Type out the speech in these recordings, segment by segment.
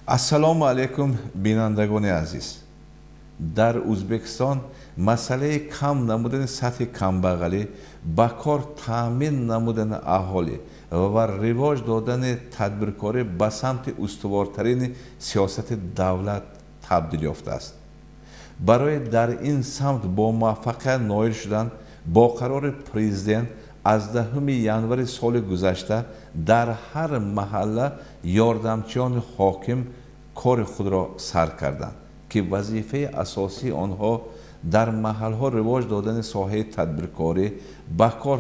Ассалому алайкум, бинандагони азиз. Дар Ӯзбекистон масъалаи кам намудани сатҳи камбағалӣ, ба кор таъмин намудани аҳолӣ ва ривоҷ додани тадбиркорӣ ба самти устувортарини сиёсати давлат табдил ёфтааст. Барои дар ин самт бо муваффақият ноил шудан бо қарори президент аз 10 январи соли гузашта дар ҳар маҳалла ёрдамчиёни ҳоким кори худро сар карданд, ки вазифаи асосии онҳо дар маҳалҳо ривоҷ додани соҳаи тадбиркорӣ, ба кор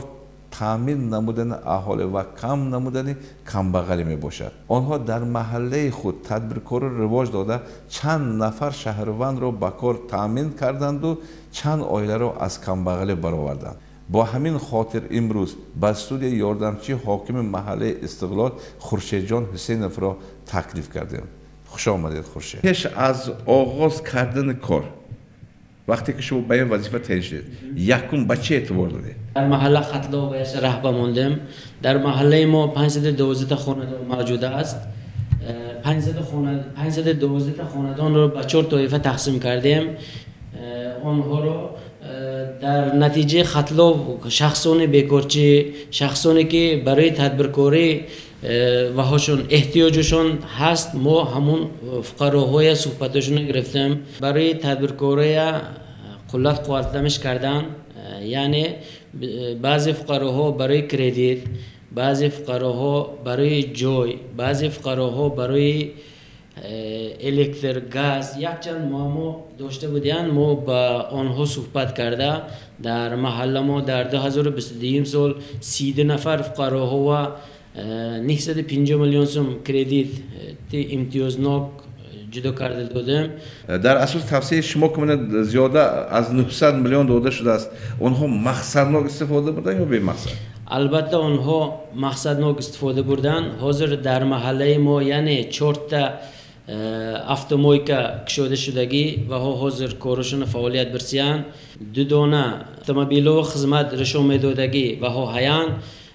таъмин намудани аҳолӣ ва кам намудани камбағалӣ мебошад. Онҳо дар маҳаллаи худ тадбиркориро ривоҷ дода, чанд нафар шаҳрвандро ба кор таъмин карданду чанд оиларо аз камбағалӣ бароварданд. Бо ҳамин хотир имрӯз ба студияи ёрдамчии ҳокими маҳаллаи Истиқлол Хуршедҷон Ҳусейновро таклиф кардем. Хуш омадед, Хуршед. Пеш аз оғоз кардани кор, вақте ки шумо ба ин вазифа таъин шудед, якум ба чӣ эътибор додед? Дар маҳалла хатло ва раҳба мондем. Дар маҳаллаи мо 512 хонадон мавҷуд аст. 512 хонадонро ба 4 тоифа тақсим кардем. Онҳоро дар натиҷаи хатлов шахсони бекорчӣ, шахсоне ки барои тадбиркорӣ ваҳошон эҳтиёҷашон ҳаст, мо ҳамун фуқароҳоя суҳбаташонро гирифтем. Барои тадбиркория қуллат қувватламиш кардан, яъне баъзе фуқароҳо барои кредит, баъзе фуқароҳо барои ҷой, баъзе фуқароҳо барои электр, газ, якчанд муаммо дошта буданд. Мо ба онҳо суҳбат карда дар маҳалла мо дар 2022 сол 32 нафар фуқароҳо ва 950 миллион сум кредит имтиёзнок ҷудо карда додем. Дар асос тавсияи шумо ки зиёда аз 900 миллион дода шудааст, онҳо мақсаднок истифода бурданд ё бемақсад? Албатта онҳо мақсаднок истифода бурданд. Ҳозир дар маҳаллаи мо яъне 4та автомойка кушода шудагӣ ва ҳозир корашонро фаъолият бирсиянд. 2 дона автомобилҳо хизмат ришон медодагӣ ва ҳаянд.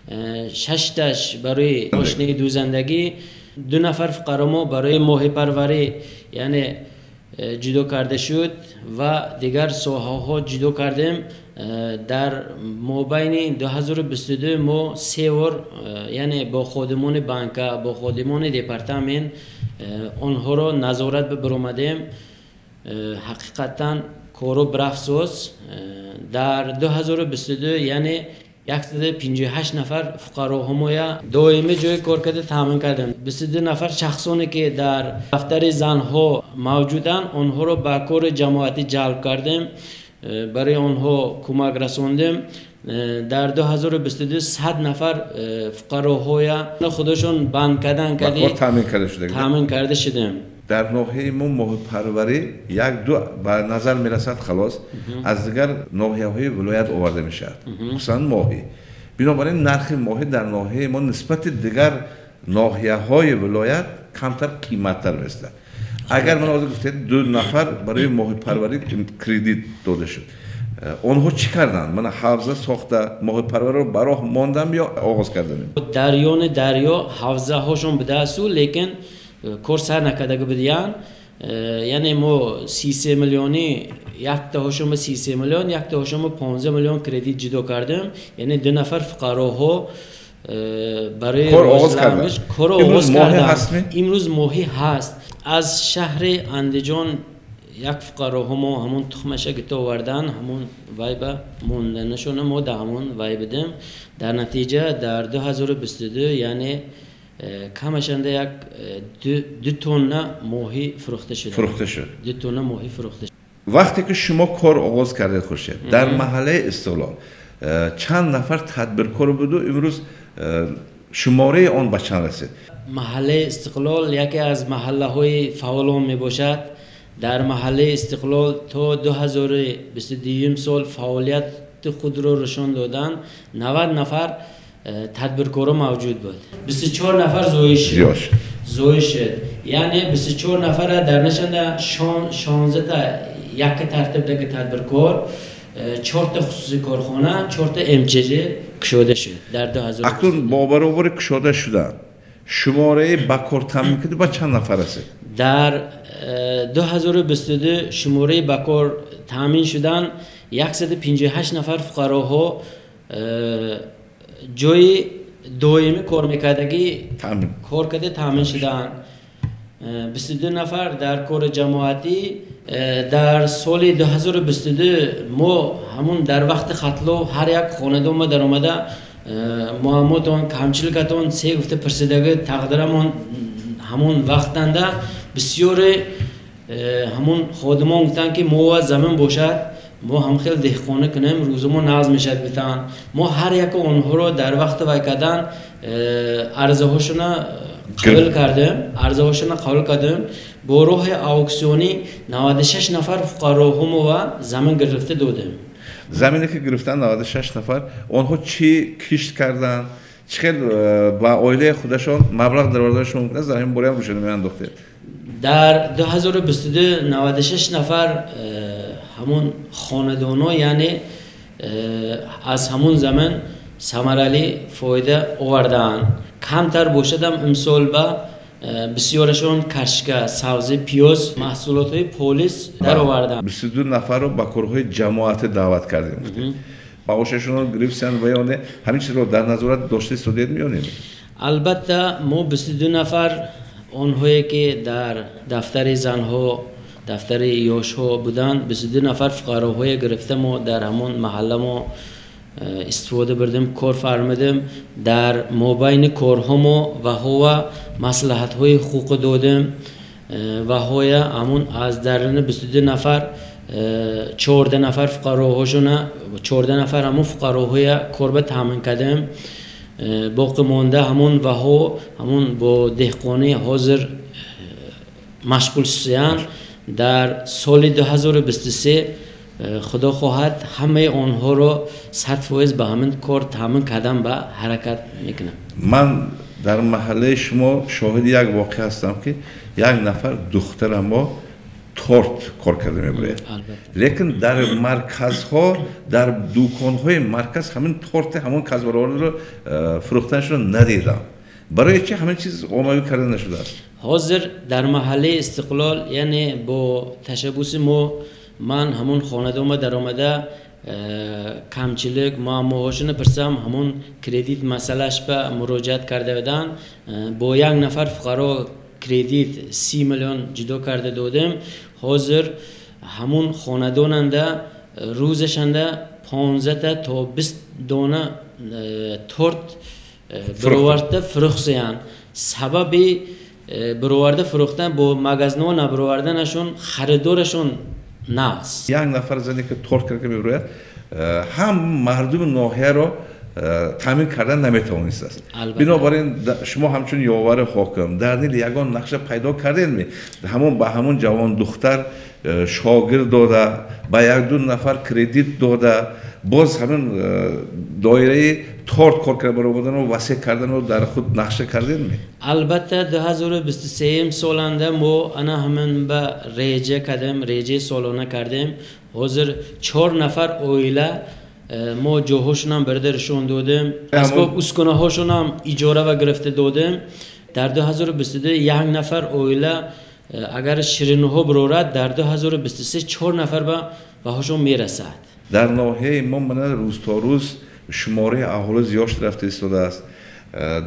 6таш барои мошини дӯзандагӣ, 2 нафар фуқаро мо барои моҳипарварӣ яъне ҷудо карда шуд ва дигар соҳаҳо ҷудо кардем. Дар мобайни 2022 мо 3 бор яъне бо ходимони банка, бо ходимони департамент онҳоро назорат бибаромадем. Ҳақиқатан кору брафсоз. Дар 2022 яъне 158 нафар фуқароҳомоя доимӣ ҷои кор карда таъмин кардем. 22 нафар шахсоне ки дар дафтари занҳо мавҷуданд, онҳоро ба кори ҷамоатӣ ҷалб кардем, барои онҳо кӯмак расондем. Дар 2022 100 нафар фуқароҳоя худашон банд кардан таъмин карда шудем. Дар ноҳияи мо моҳипарварӣ 1-2 ба назар мерасад, халос аз дигар ноҳияҳои вилоят оварда мешавад, хусусан моҳӣ. Бинобар ин нархи моҳӣ дар ноҳияи мо нисбати дигар ноҳияҳои вилоят камтар қиматтар меистад. Агар ман ҳозир гуфтед 2 нафар барои моҳипарварӣ кредит дода шуд, онҳо чӣ карданд? Мана ҳавза сохта моҳипарвариро ба роҳ мондам ё оғоз карданд? Дарёни дарё ҳавзаҳошон будаасту, лекин кор сар накардаги будиянд. Яъне мо 33 миллиони яктаҳошонба 33 миллион, яктаҳошонба 15 миллион кредит ҷудо кардем. Яъне 2 нафар фуқароҳо барои кор оғоз карданд. Кор оғоз карданд. Имрӯз моҳӣ ҳаст. Аз шаҳри Андиҷон як фуқароҳо мо ҳамон тухмаша гирифта овардан, ҳамон вайба монданашона мо дар ҳамон вай будем. Дар натиҷа дар 2022 яъне камашанда як 2 тонна моҳӣ фурӯхта шуд. Фурӯхта шуд. 2 тонна моҳӣ фурӯхта шуд. Вақте ки шумо кор оғоз кардед, Хуршед, дар маҳаллаи Истиқлол чанд нафар тадбиркор буду имрӯз шумораи он ба чанд расид? Маҳаллаи Истиқлол яке аз маҳаллаҳои фаъолон мебошад. Дар маҳаллаи Истиқлол то 2022 сол фаъолияти худро нишон доданд. 90 нафар тадбиркоро мавҷуд буд. 24 нафар зоиш шуд. Яъне 24 нафара дар нишанда 16 яке тартибдаги тадбиркор, 4та хусусӣ корхона, 4та МЧЖ кушода шуд дар 2022. Акнун бо баробари кушода шудан шумораи ба кор таъмин карда ба чанд нафар расид? Дар 2022 шумораи ба кор таъмин шудан 158 нафар фуқароҳо ҷои доимӣ кор мекардагӣ кор карда таъмин шудаанд. 22 нафар дар кори ҷамоатӣ. Дар соли 2022 мо ҳамун дар вақти хатлов ҳар як хонадон ма даромада муаммотон, камчиликатон се гуфта пурсидаги тақдирамон ҳамун вақтанда бисёре ҳамун ходимон гуфтанд, ки мо замин бошад, мо ҳам хел деҳқонӣ кунем, рӯзамо нағз мешавад гуфтанд. Мо ҳар яке онҳоро дар вақти вай кардан арзаҳошона қабул кардем, арзаҳошона қабул кардем. Бо роҳи ауксионӣ 96 нафар фуқароҳо ва замин гирифта додем. Замине ки гирифтан 96 нафар, онҳо чӣ кишт карданд, чӣ хел ба оилаи худашон маблағ дароварданашон мумкин аст, дар ҳамин бора ҳам рӯшанӣ меандохтед. Дар 2022 96 нафар ҳамун хонадоно, яъне аз ҳамун замин самарали фоида овардаанд. Камтар бошадам имсол ба бисёрашон кашка, сабзи, пиёз, маҳсулотҳои полис дароварданд. 22 нафарро ба корҳои ҷамоатӣ даъват кардем. Маошашонро гирифтанд ва ё не, ҳамин чизро дар назорат дошта истодед ё не? Албатта, мо 22 нафар онҳое ки дар дафтари занҳо, дафтари ёшҳо буданд, 22 нафар фуқароҳое гирифта мо дар ҳамон маҳалла мо истифода бурдем, кор фармудем. Дар мобайни корҳо мо ваҳова маслиҳатҳои ҳуқуқӣ додем. Ваҳоя ҳамун аз дарини 22 нафар 14 нафар фуқароҳошона, 14 нафар ҳамун фуқароҳоя кор ба таъмин кардем. Боқӣ монда ҳамун ваҳо ҳамун бо деҳқонӣ ҳозир машғул шуданд. Дар соли 2023 худо хоҳад ҳамаи онҳоро 100% ба ҳамин кор таъмин кардан ба ҳаракат мекунам. Ман дар маҳаллаи шумо шоҳиди як воқеа ҳастам, ки як нафар духтарамо торт кор карда мебурад. Лекин дар марказҳо, дар дуконҳои марказ ҳамин торти ҳамон казбаровориро фурӯхтанашро надидам. Барои чи ҳамин чиз оммавӣ карда нашудааст? Ҳозир дар маҳаллаи Истиқлол, яъне бо ташаббуси мо, ман ҳамун хонадонма даромада камчилик муаммоҳошоно пурсам, ҳамун кредит масъалааш ба муроҷиат карда буданд. Бо як нафар фуқаро кредит 30 миллион ҷудо карда додем. Ҳозир ҳамун хонадонанда рӯзашанда 15 то 20 дона торт бароварда фурӯхтанд. Сабаби бароварда фурӯхтан бо магазинҳо набароварданашон харидорашон нағз. Як нафар зане ки торт карда мебарояд, ҳам мардуми ноҳияро таъмин кардан наметавонистааст. Бинобар ин шумо ҳамчун ёвари ҳоким дар дил ягон нақша пайдо кардед-ми? Ҳамон ба ҳамон ҷавон духтар шогирд дода, ба як-ду нафар кредит дода, боз ҳамин доираи торт кор карда баромаданро васеъ карданро дар худ нақша кардед-ми? Албатта, 2023 соланда мо ана ҳамин ба реҷа кардем, реҷаи солона кардем. Ҳозир 4 нафар оила мо ҷоҳошонам бирда ришон додем, асбоб ускунаҳошонам иҷора ва гирифта додем. Дар 2022 як нафар оила агар ширинуҳо бирорад, дар 2023 4 нафар ба баҳошон мерасад. Дар ноҳияи мо мана рӯз то рӯз шумораи аҳолӣ зиёд шуда рафта истодааст.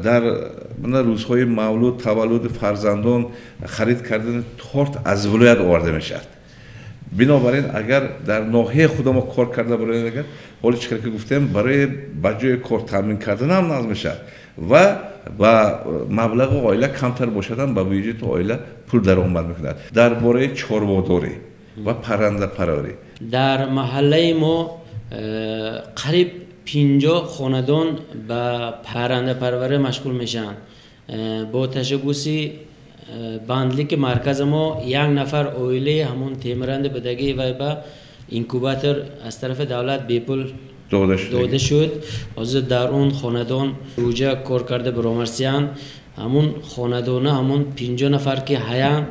Дар мана рӯзҳои мавлуд, таваллуди фарзандон харид кардани торт аз вилоят оварда мешавад. Бинобар ин агар дар ноҳияи худамо кор карда бароем, агар ҳоли чӣ ки гуфтем, барои ба ҷои кор таъмин кардан ҳам нағз мешавад ва ба маблағи оила камтар бошад ҳам ба бюҷети оила пул даромад мекунад. Дар бораи чорводорӣ ва паррандапарварӣ. Дар маҳаллаи мо қариб 50 хонадон ба паррандапарварӣ машғул мешаванд. Бо ташаббуси бандлики маркази мо як нафар оилаи ҳамон темиранди будагӣ вай ба инкубатор аз тарафи давлат бепул дода шуд. Ҳозир дар он хонадон рӯҷа кор карда баромарсиянд. Ҳамун хонадона ҳамун 50 нафар ки ҳаянд,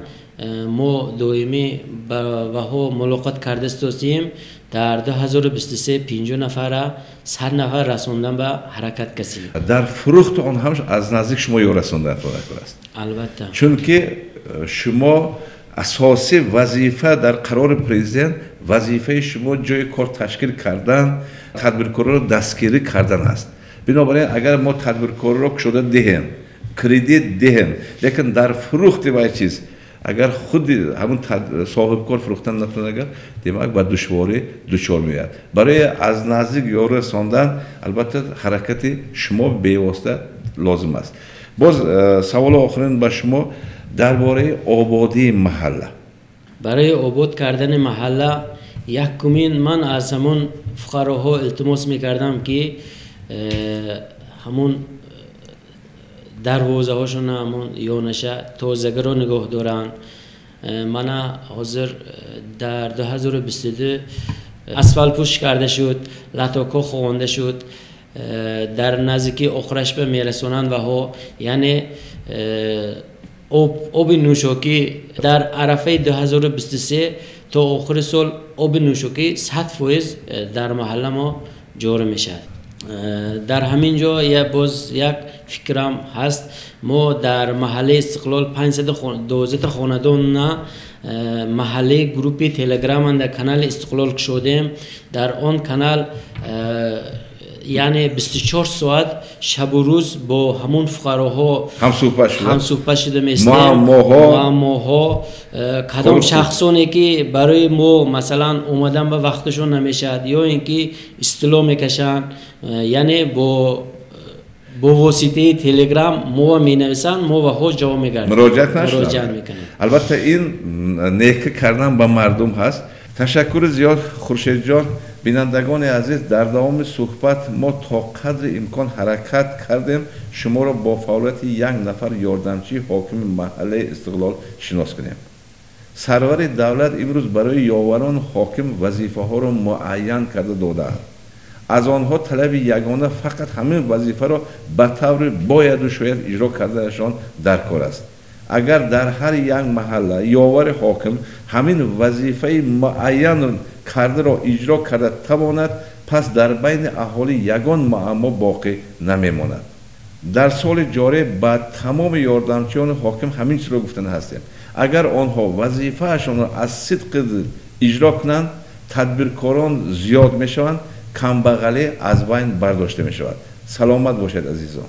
мо доимӣ ба ваҳо мулоқот карда истостем. Дар 2023 50 нафара 100 нафар расондан ба ҳаракат касем. Дар фурӯхти он ҳам аз наздик шумо ё расондан аст. Албатта, чунки Шумо асосӣ вазифа дар қарори президент, вазифаи шумо ҷои кор ташкил кардан, тадбиркорро дастгирӣ кардан аст. Бинобар ин агар мо тадбиркорро кушода диҳем, кредит диҳем, лекин дар фурӯхти вай чиз агар худи ҳамун соҳибкор фурӯхтан натавонад, агар демак ба душворӣ дучор меояд. Барои аз наздик ёрӣ расондан албатта ҳаракати шумо бевосита лозим аст. Боз саволи охирин ба шумо дар бораи ободии маҳалла. Барои обод кардани маҳалла якумин ман аз ҳамон фуқароҳо илтимос мекардам, ки ҳамон дарвозаҳошона, ҳамон ёнаша тозагаро нигоҳ доранд. Мана ҳозир дар 2022 асфалтпӯш карда шуд, латокҳо ховонда шуд, дар наздики охирашба мерасонанд ваҳо, яъне оби нӯшокӣ дар арафаи 2023 то охири сол оби нӯшокӣ 100% дар маҳалла мо ҷорӣ мешавад. Дар ҳамин ҷо боз як фикрам ҳаст. Мо дар маҳаллаи Истиқлол 512 хонадонна маҳаллаи группи телеграман дар канали Истиқлол кушодем. Дар он канал яъне 24 соат шабу рӯз бо ҳамон фуқароҳо ҳамсӯҳбат шуда местем. Муаммоҳо, кадом шахсоне ки барои мо масалан омадан ба вақташон намешавад ё ин ки истило мекашанд, яъне бо воситаи телеграм мо менависанд, мо ваҳо ҷавоб мегардем, муроҷиат мекунем. Албатта ин некӣ кардан ба мардум ҳаст. Ташаккури зиёд, Хуршедҷон. Бинандагони азиз, дар давоми суҳбат мо то қадри имкон ҳаракат кардем шуморо бо фаъолияти як нафар ёрдамчии ҳокими маҳаллаи Истиқлол шинос кунем. Сарвари давлат имрӯз барои ёварон ҳоким вазифаҳоро муайян карда додаанд. Аз онҳо талаби ягона фақат ҳамин вазифаро ба таври бояду шояд иҷро карданашон дар кор аст. Агар дар ҳар як маҳалла ёвари ҳоким ҳамин вазифаи муайян кардаро иҷро карда тавонад, пас дар байни аҳолӣ ягон муаммо боқӣ намемонад. Дар соли ҷорӣ ба тамоми ёрдамчиёни ҳоким ҳамин чизро гуфтан ҳастем. Агар онҳо вазифаашонро аз сидқи дил иҷро кунанд, тадбиркорон зиёд мешаванд, камбағалӣ аз байн бардошта мешавад. Саломат бошед, азизон.